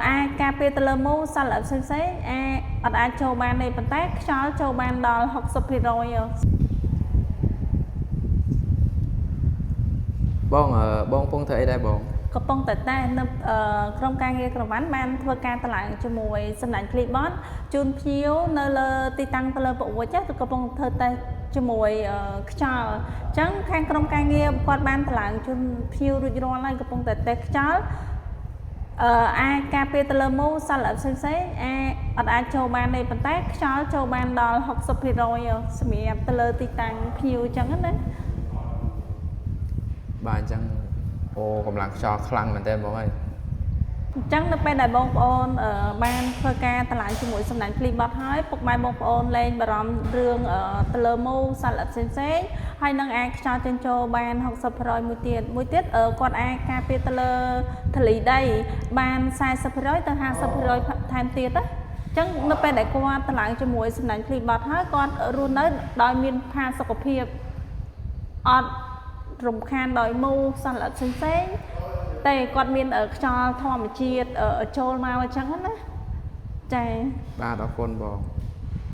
អាចការពារទៅលើមូសត្វល្អិតផ្សេងៗអាចអត់អាចចូលបានទេប៉ុន្តែខ្យល់ចូលបានដល់60%ហ៎ បងបងកំពុងធ្វើអីដែរបង កំពុងតែតែនៅក្រុមការងារក្រវ៉ាន់បានធ្វើការតម្លើងជាមួយសំណាញ់ឃ្លីបនជូនភ្ញៀវនៅលើទីតាំងទៅលើពវជកំពុងធ្វើតេស្តជាមួយខ្យល់អញ្ចឹងខាងក្រុមការងារគាត់បានតម្លើងជូនភ្ញៀវរួចរាល់ហើយកំពុងតែតេស្តខ្យល់អាចការពារទៅលើមូសត្វល្អិតផ្សេងៗអាចអត់អាចចូលបានទេប៉ុន្តែខ្យល់ចូលបានដល់60%សម្រាប់ទៅលើទីតាំងភ្ញៀវអញ្ចឹងណា បាទអញ្ចឹងអូកម្លាំងខ្យល់ខ្លាំងមែនតើបងហើយ អញ្ចឹងនៅពេលដែលបងប្អូនបានធ្វើការតម្លើងជាមួយសំណាញ់ភ្លីបត់ហើយពុកម៉ែបងប្អូនលែងបារម្ភរឿងទៅលើមូសត្វល្អិតផ្សេងៗហើយនឹងអាចខ្យល់ចេញចូលបាន60%មួយទៀតមួយទៀតគាត់អាចការពារទៅលើធូលីដីបាន40%ទៅ50%ថែមទៀតណាអញ្ចឹងនៅពេលដែលគាត់តម្លើងជាមួយសំណាញ់ភ្លីបត់ហើយគាត់រស់នៅដោយមានផាសុកភាពអត់រំខានដោយមូសត្វល្អិតផ្សេងៗតែគាត់មានខ្យល់ធម្មជាតិចូលមកអញ្ចឹងណាចា៎ បាទអរគុណបង។